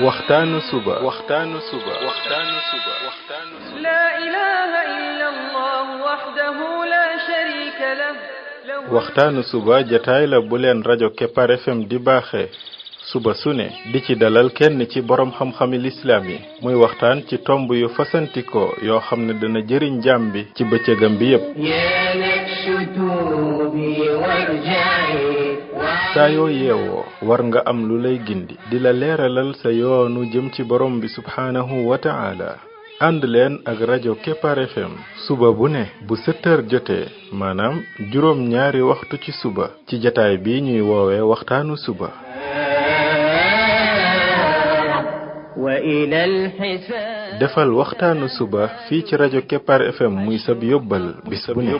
waxtaanu suba لا إله إلا الله وحده لا شريك له waxtaanu suba jataay la bu leen rajo Kepar FM di baaxee suba su ne di ci dalal kenn ci borom xam-xami lislaam yi muy waxtaan ci tomb yu fasantikoo yoo xam ne dana jëriñ jaam bi ci bëccëgam bi yépp saa yoo yeewoo war nga am lu lay gindi di la leeralal sa yoonu jëm ci borom bi subhaanahu wa ta'ala ànd leen ak rajo Kepar FM suba bu ne bu 7h jotee maanaam juróom ñaari waxtu ci suba ci jataay bi ñuy woowee waxtaanu suba defal waxtaanu suba fii ci rajo Kepar FM muy sab yóbbal bis bu ne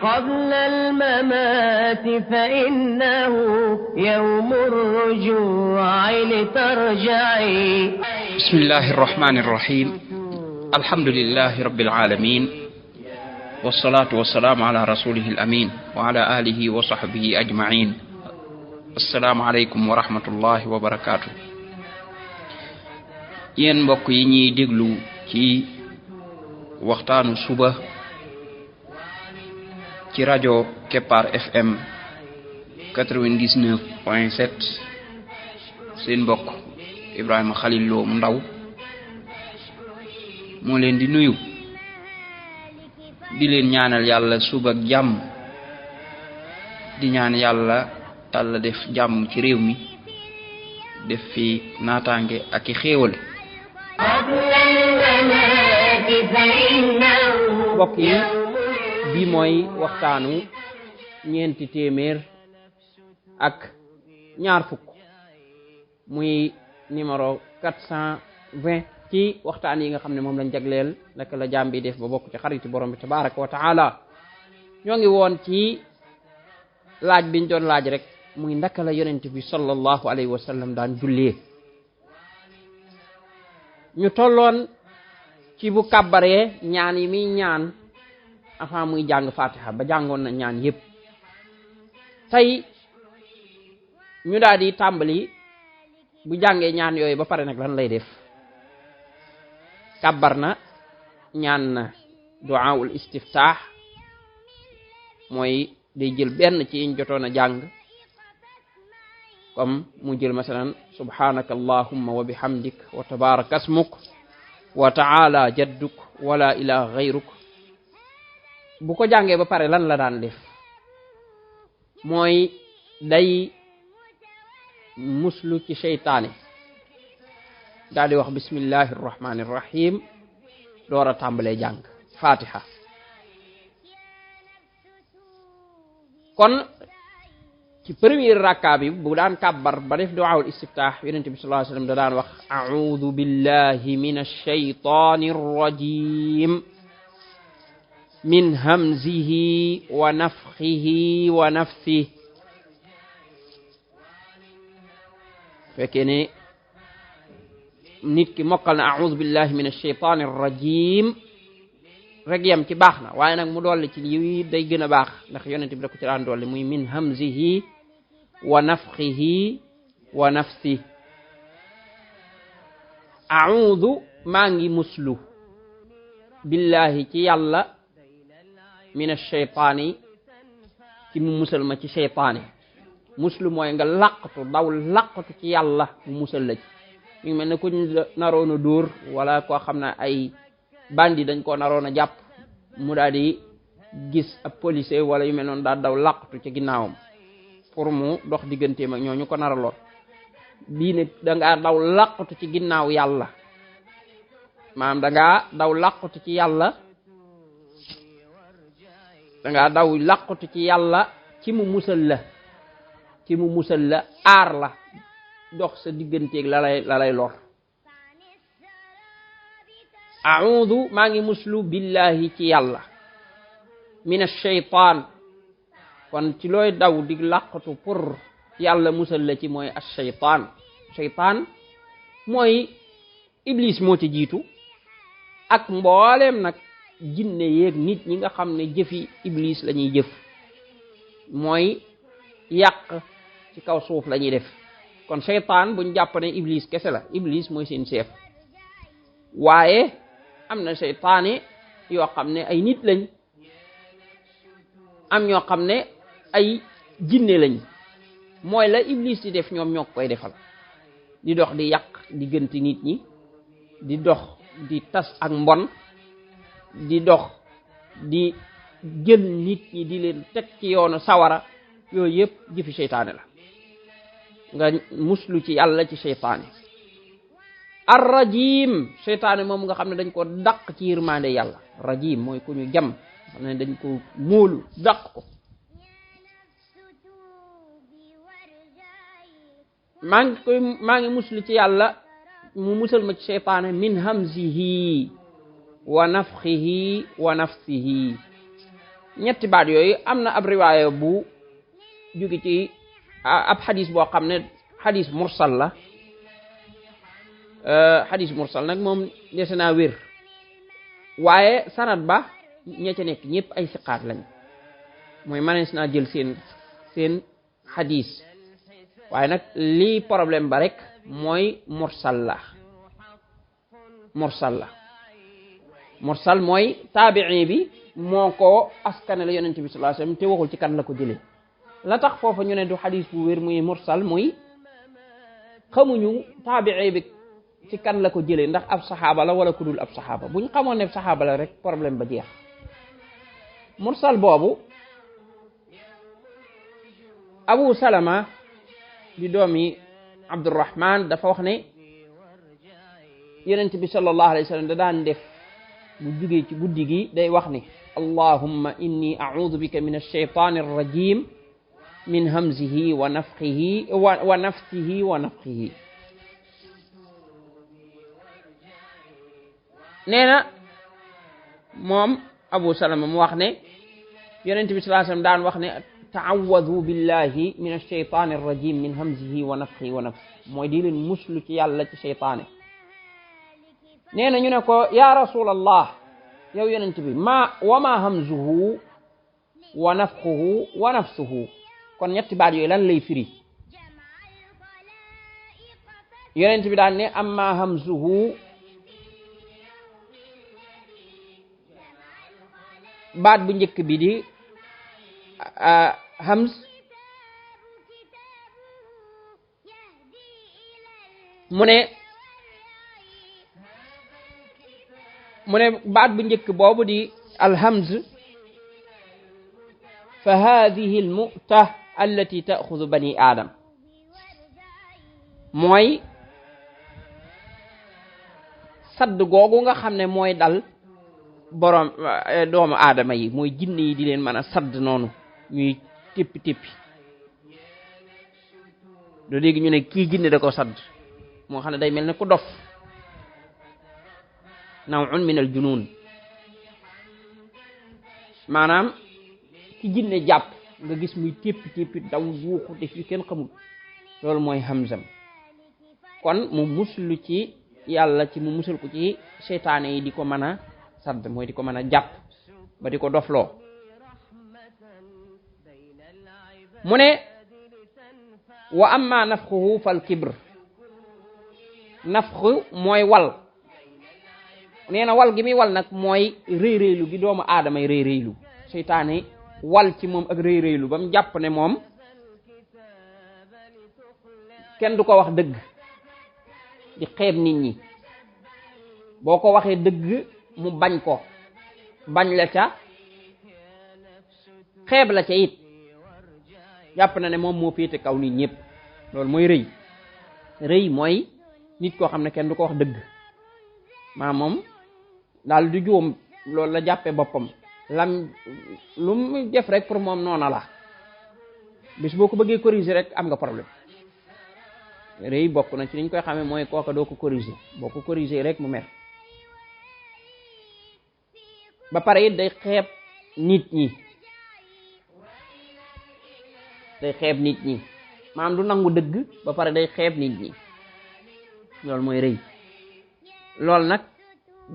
قبل الممات فإنه يوم الرجوع لترجعي بسم الله الرحمن الرحيم الحمد لله رب العالمين والصلاة والسلام على رسوله الأمين وعلى آله وصحبه أجمعين السلام عليكم ورحمة الله وبركاته yéen mbokk yi ñuy déglu ci waxtaanu suba ci rajo Kepar FM 99.7 seen mbokk Ibrahima Khalil Lo mu ndaw moo leen di nuyu di leen ñaanal yàlla suba ak jàmm di ñaan yàlla def jàmm ci réew mi def fi naataange ak i xéewal mbokk yi bi mooy waxtaanu ñeenti téeméer ak ñaar fukk muy numéro 420 ci waxtaan yi nga xam ne moom lañ jagleel naka la jaam bi def ba bokk ci xariti borom bi tabaraka wa taala ñoo ngi woon ci laaj biñ doon laaj rek muy naka la yonent bi sallallahu alayhi wa sallam daan jullee ñu tolloon ci bu kàbbaree ñaan yi muy ñaan avant muy jàng fatiha ba jàngoon na ñaan yépp tey ñu daal di tàmbali bu jàngee ñaan yooyu ba pare nag lan lay def kàbbar na ñaan na du'aul istiftah mooy day jël benn ci yiñ jotoon a jàng comme mu jël masalan subhanaka allahumma wa bihamdik wa tabaraka asmuk wa ta'ala jadduk wa la ilaha ghayruk bu ko jàngee ba pare lan la daan def mooy day muslu ci seytaane daal di wax bismillahir rahmanir rahim door a tàmbalee jàng fatiha kon ci premier rakka bi bu daan kàbbar ba def du'aul istiftah yonent bi sallallahu alayhi wasallam da daan wax a'udhu billahi minash shaytanir rajim min hamzihi wa nafthihi wa nafthihi fekkee ne nit ki mokkal na a'udhu billahi minash shaytanir rajim rek yam ci baax na waaye nag mu dolli ci lii day gën a baax ndax yonent bi da ko ci daan dolli muy min hamzihi wa nafthihi wa nafthihi a'udhu maa ngi muslu billahi ci yàlla minash shaytaani ci mu musal ma ci shaytaani muslu mooy nga laqatu daw laqatu ci yàlla mu musal la ci mi ngi mel ne ku naroon a dóor wala koo xam ne ay bandi dañ koo naroon a jàpp mu daal di gis ab policier wala yu mel noonu daal daw laqatu ci ginnaawam pour mu dox digganteem ak ñooñu ko naraloon bii ne dangaa daw laqatu ci ginnaaw yàlla maanaam dangaa daw laqatu ci yàlla dangaa daw laqatu ci yàlla ci mu musal la aar la dox sa digganteeg la lay lor a'udhu maa ngi muslu billahi ci yàlla minash shaytaan kon ci looy daw di laqatu pour yàlla musal la ci mooy ash-shaytaan shaytaan mooy iblis moo ci jiitu ak mbooleem nag jinne yeeg nit ñi nga xam ne jëfi iblis la ñuy jëf mooy yàq ci kaw suuf la ñuy def kon seytaan buñ jàpp ne iblis kese la iblis mooy seen chef waaye am na seytaane yoo xam ne ay nit lañ am ñoo xam ne ay jinne lañ mooy la iblis di def ñoom ñoo koy defal di dox di yàq diggante nit ñi di dox di tas ak mbon di dox di jël nit ñi di leen teg ci yoonu sawara yooyu yëpp jëfi seytaane la nga muslu ci yàlla ci seytaane ar-rajim seytaane moom nga xam ne dañ ko dàq ci yërmande yàlla rajim mooy ku ñu jam xam ne dañ ko móolu dàq ko maa ngi muslu ci yàlla mu musal ma ci seytaane min hamzihi wa nafxihi wa nafsihi ñetti baat yooyu am na ab riwaaya bu jóge ci ab xadis boo xam ne xadis mursal la xadis mursal nag moom dese naa wér waaye sanad ba ña ca nekk ñëpp ay siqaat lañ mooy manees naa jël seen xadis waaye nag lii problème ba rek mooy mursal la mursal mooy taabi'i bi moo ko askane la yonent bi sallallahu alayhi wasallam te waxul ci kan la ko jëlee la tax foofa ñu ne du xadis bu wér muy mursal muy xamuñu taabi'i bi ci kan la ko jëlee ndax ab saxaaba la wala ku dul ab saxaaba buñ xamoon ne saxaaba la rek problème ba jeex mursal boobu Abu Salama di doomi Abdurrahman dafa wax ne yonent bi sallallahu alayhi wasallam da daan def bu jugee ci guddi gi day wax ne allahumma inni a'udhu bika min ash-shaytani ar-rajim min hamzihi wa nafthihi wa nafsihi wa nafthihi neena moom Abu Salama mu wax ne yonent bi sallallahu alayhi wasallam daan wax ne ta'awwadhu billahi min ash-shaytani ar-rajim min hamzihi wa nafthihi wa nafsihi mooy di leen muslu ci yàlla ci seytaane nee na ñu ne ko ya rasulallah yow yonent bi wa ma hamzuhu wa nafxuhu wa nafsuhu kon ñetti baat yooyu lan lay firi yonent bi daan ne amma hamzuhu baat bu njëkk bi di hamz mu ne baat bu njëkk boobu di alhamz fa hadhihi almu'ta allati ta'khudhu bani adam mooy sadd googu nga xam ne mooy dal borom doomu aadama yi mooy jinne yi di leen mën a sadd noonu ñuy téppi téppi doo léegi ñu ne kii jinne da ko sadd moo xam ne day mel ne ku dof naw'un min al junun maanaam ki jinne jàpp nga gis muy téppi téppi daw wuuxu def yu kenn xamul loolu mooy hamzam kon mu muslu ci yàlla ci mu musul ko ci seytaane yi di ko mën a sadd mooy di ko mën a jàpp ba di ko dofloo mu ne wa amma nafxuhu fal kibr nafxu mooy wal nee na wal gi muy wal nag mooy rëy rëylu gi doomu aadama yi rëy rëylu seytaane wal ci moom ak rëy rëylu ba mu jàpp ne moom kenn du ko wax dëgg di xeeb nit ñi boo ko waxee dëgg mu bañ ko bañ la ca xeeb la ca it jàpp na ne moom moo féete kaw nit ñëpp loolu mooy rëy rëy mooy nit koo xam ne kenn du ko wax dëgg maa moom daal du juum loolu la jàppee boppam lam lu mu def rek pour moom noona la bis boo ko bëggee corriger rek am nga problème rëy bokk na ci niñ koy xamee mooy kooka doo ko corriger boo ko corriger rek mu mer ba pare it day xeeb nit ñi maanaam du nangu dëgg ba pare day xeeb nit ñi loolu mooy rëy loolu nag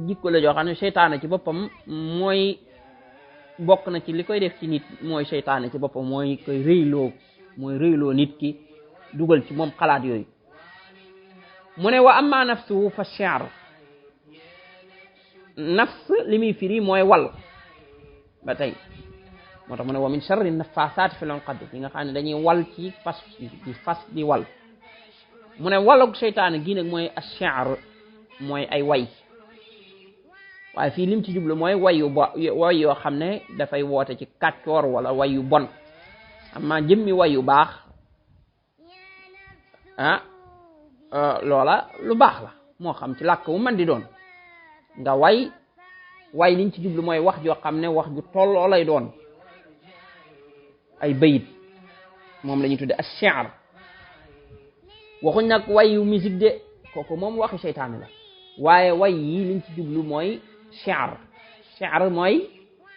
jikko la joo xam ne seytaane ci boppam mooy bokk na ci li koy def ci nit mooy seytaane ci boppam mooy koy rëyloo nit ki dugal ci moom xalaat yooyu mu ne wa amma nafsuhu fa shi'r nafs li muy firi mooy wal ba tey moo tax mu ne wa min sharri nafaasaati fil uqad yi nga xam ne dañuy wal ci fas di wal mu ne walug seytaane gi nag mooy ash-shi'r mooy ay way waaye fii lim ci jublu mooy way yoo xam ne dafay woote ci kàccoor wala way yu bon amma jëmmi way yu baax loola lu baax la moo xam ci làkk wu man di doon nga way liñ ci jublu mooy wax joo xam ne wax ju tolloo lay doon ay bayit moom la ñuy tudde ash-shi'r waxuñ nag way yu musique de kooku moom waxi seytaane la waaye way yi liñ ci jublu mooy shi'r mooy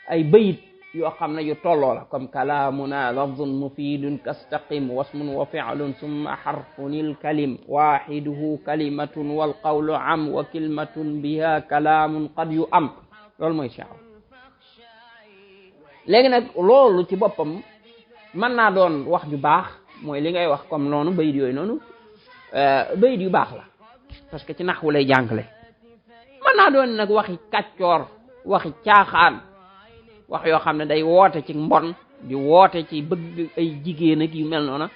ay bayit yoo xam ne yu tolloo la comme kalaamuna lafzun mufidun kastaqim wasmun wa fi'lun summa harfunil kalim wahiduhu kalimatun wal qawlu am wa kalimatun biha kalaamun qad yu am loolu mooy shi'r léegi nag loolu ci boppam mën naa doon wax ju baax mooy li ngay wax comme noonu bayit yooyu noonu bayit yu baax la parce que ci naxwu lay jàngale mën naa doon nag waxi kàccoor waxi caaxaan wax yoo xam ne day woote ci mbon di woote ci bëgg ay jigéen ak yu mel noona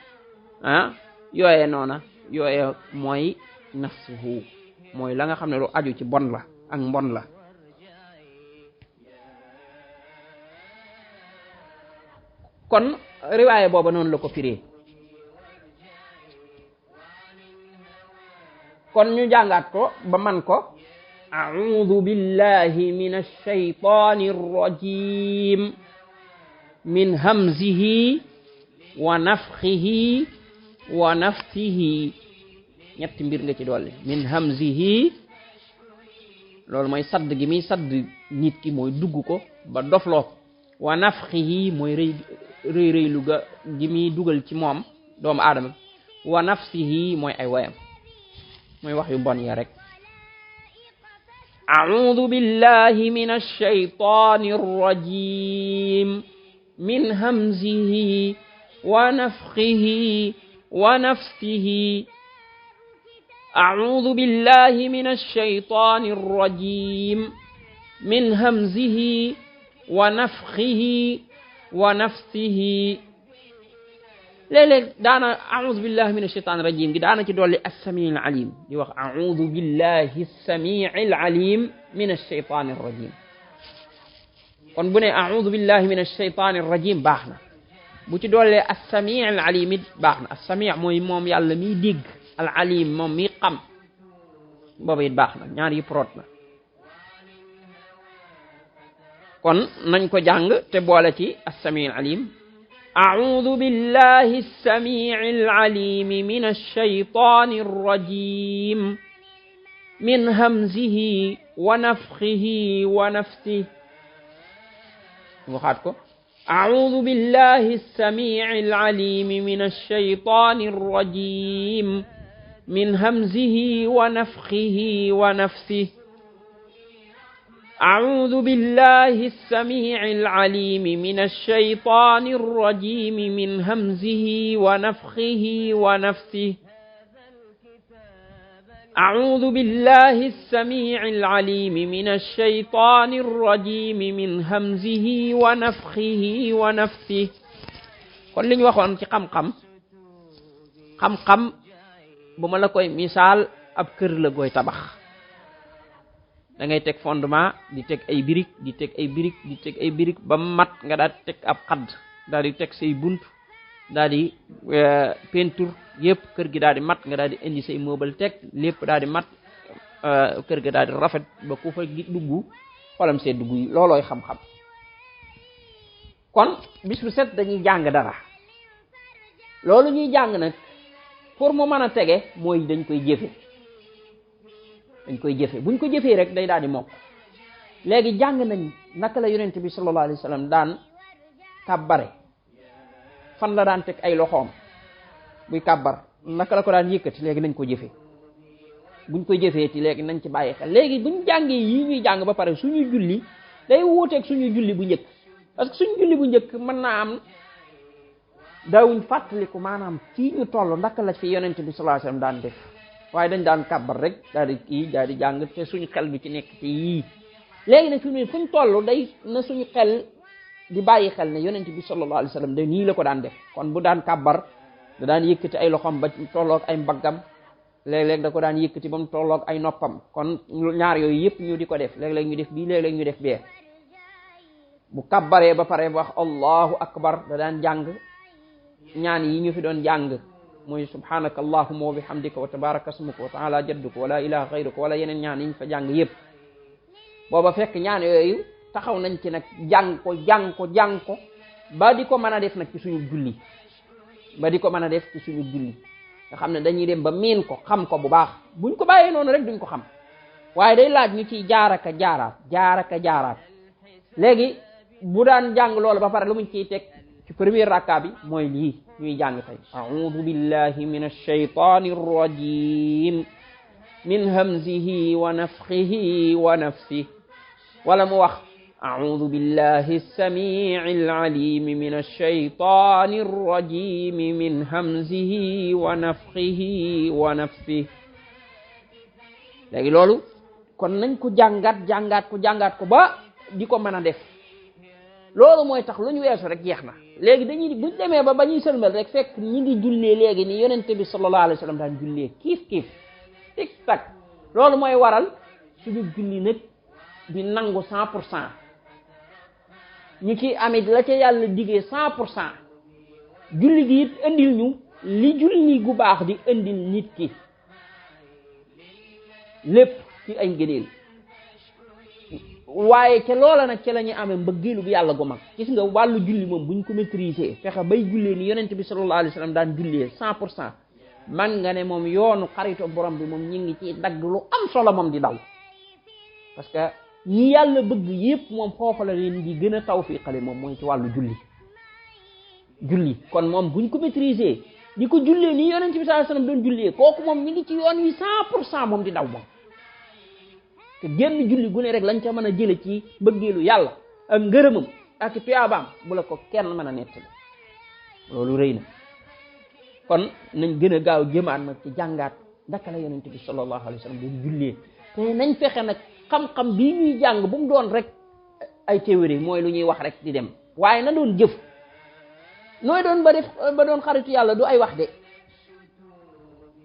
yooye mooy nafsuhu mooy la nga xam ne lu aju ci bon la ak mbon la kon riwaaye booba noonu la ko firee kon ñu jàngaat ko ba man ko a'udhu billahi minash shaytanir rajim min hamzihi wa nafthihi wa nafthihi ñetti mbir nga ci dolli min hamzihi loolu mooy sadd gi muy sadd nit ki mooy dugg ko ba dofloo wa nafthihi mooy rëy lu ga gi muy dugal ci moom doomu aadama wa nafsihi mooy ay wayam mooy wax yu bon ya rek a'udhu billahi minash shaytanir rajim min hamzihi wa nafthihi wa nafsihi a'udhu billahi minash shaytanir rajim min hamzihi wa nafthihi wa nafsihi léeg-léeg daana a'udhu billahi minash shaytanir rajim gi daana ci dolli as-sami'il alim di wax a'udhu billahi as-sami'il alim minash shaytanir rajim kon bu ne a'udhu billahi minash shaytanir rajim baax na bu ci dollee as-sami'il alim it baax na as-sami' mooy moom yàlla miy dégg al alim moom miy xam boobu it baax na ñaar yi proot na kon nañ ko jàng te boole ci as-sami'il alim a'udhu billahi as-sami'il alim minash shaytanir rajim min hamzihi wa nafthihi wa nafthihi waxaat ko a'udhu billahi as-sami'il alim minash shaytanir rajim min hamzihi wa nafthihi wa nafthihi أعوذ بالله السميع العليم من الشيطان الرجيم من همزه ونفخه ونفثه أعوذ بالله السميع العليم من الشيطان الرجيم من همزه ونفخه ونفثه kon li ñu waxoon ci xam-xam bu ma la koy misaal ab kër la gooy tabax da ngay teg fondement di teg ay brique di teg ay brique di teg ay brique ba mat nga daal di teg ab xadd daal di teg say bunt daal di peinture yëpp kër gi daal di mat nga daal di indi say meuble teg lépp daal di mat kër gi daal di rafet ba ku fa dugg xolam see dugg yi loolooy xam-xam kon bis bu set dañuy jàng dara loolu ñuy jàng nag pour mu mën a tege mooy dañ koy jëfe buñ ko jëfee rek day daal di mokk léegi jàng nañ naka la yonent bi sallallahu alayhi wa sallam daan kàbbare fan la daan teg ay loxoom buy kàbbar naka la ko daan yëkkati léegi nañ ko jëfe buñ koy jëfeeti léegi nañ ci bàyyi xel léegi buñ jàngee yii ñuy jàng ba pare suñu julli day wuuteeg suñu julli bu njëkk parce que suñu julli bu njëkk mën naa am daawuñ fàttaliku maanaam fii ñu toll ndaka la fi yonent bi sallallahu alayhi wasallam daan def waaye dañ daan kàbbar rek daal di kii daal di jàng te suñu xel bi ci nekk ci yii léegi nag fi mu ne fuñ toll day na suñu xel di bàyyi xel ne yonent bi sallallahu alayhi wasallam de nii la ko daan def kon bu daan kàbbar da daan yëkkati ay loxoom ba tolloog ay mbaggam léeg-léeg da ko daan yëkkati ba mu tolloog ay noppam kon ñaar yooyu yëpp ñu di ko def léeg-léeg ñu def bii léeg-léeg ñu def bee bu kàbbaree ba pare wax allahu akbar da daan jàng ñaan yi ñu fi doon jàng mooy subhanaka allahumma wa bihamdika wa tabaraka ismuka wa ta'ala jadduka wa la ilaha ghayruka wala yeneen ñaan yi ñu fa jàng yëpp booba fekk ñaan yooyu taxaw nañ ci nag jàng ko ba di ko mën a def nag ci suñu julli ba di ko mën a def ci suñu julli nga xam ne dañuy dem ba miin ko xam ko bu baax buñ ko bàyyee noonu rek duñ ko xam waaye day laaj ñu ciy jaaraka jaaraat léegi bu daan jàng loolu ba pare lu muñ ciy teg ci premier rakka bi mooy lii ñuy jàng tey a'udhu billahi minash shaytanir rajim min hamzihi wa nafthihi wa nafsihi wala mu wax a'udhu billahi as-sami'il 'alim minash shaytanir rajim min hamzihi wa nafthihi wa nafsihi léegi loolu kon nañ ko jàngaat ko ba di ko mën a def loolu mooy tax lu ñu weesu rek jeex na léegi dañuy buñ demee ba ñuy sëlmal rek fekk ñi ngi jullee léegi ni yonente bi sallallahu alayhi wasallam daan jullee kiif tic tac loolu mooy waral suñu julli nag di nangu 100% ñu ci amit la ca yàlla digee 100% julli gi it indil ñu li julli gu baax di indil nit ki lépp ci ay ngëneel waaye ca loola nag ca la ñuy amee mbëggeelu bu yàlla gu mag gis nga wàllu julli moom buñ ko maîtriser fexe bay jullee ni yonent bi sallallahu alayhi wasallam daan jullee 100% man nga ne moom yoonu xarito borom bi moom ñi ngi ci dagg lu am solo moom di daw parce que ñi yàlla bëgg yépp moom foofu la leen di gën a tawfiqale moom mooy ci wàllu julli kon moom buñ ko maîtriser di ko jullee ni yonent bi sallallahu alayhi wasallam doon jullee kooku moom ñi ngi ci yoon wi 100% moom di daw moom te génn julli gu ne rek lañ ca mën a jële ci mbëggeelu yàlla ak ngërëmam ak tuyaabaam bu la ko kenn mën a nettali loolu rëy na kon nañ gën a gaaw jëmaat nag ci jàngaat ndaka la yonent bi sallallahu alayhi wasallam doon jullee te nañ fexe nag xam-xam bii ñuy jàng bu mu doon rek ay théorie mooy lu ñuy wax rek di dem waaye na doon jëf nooy doon ba doon xaritu yàlla du ay wax de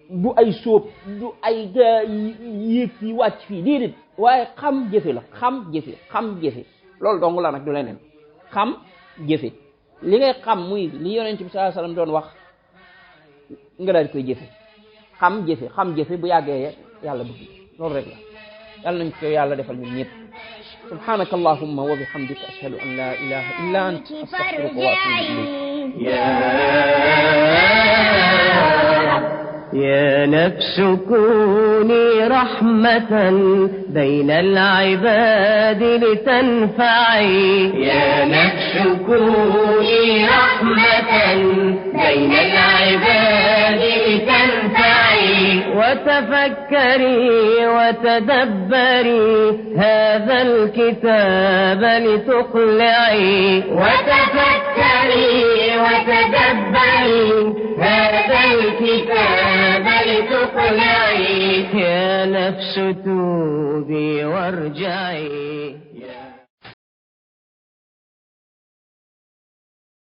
du ay sóob du ay yéeg yi wàcc fii déedéet waaye xam jëfe la xam jëfe loolu dong la nag du leneen xam jëfe li ngay xam muy li yonent bi sallallahu alayhi wasallam doon wax nga daal di koy jëfe xam jëfe bu yàggee yàlla bëgg loolu rek la yàlla nañ ko yàlla defal ñun ñëpp subhanaka allahumma wa bihamdika ashhadu an la ilaha illa ant astaghfiruka wa atubu ilayk يا نفس كوني رحمة بين العباد لتنفعي يا نفس كوني رحمة بين العباد لتنفعي وتفكري وتدبري هذا الكتاب لتقلعي وتفكري وتدبري هذا الكتاب لتقلعي يا نفس توبي وارجعي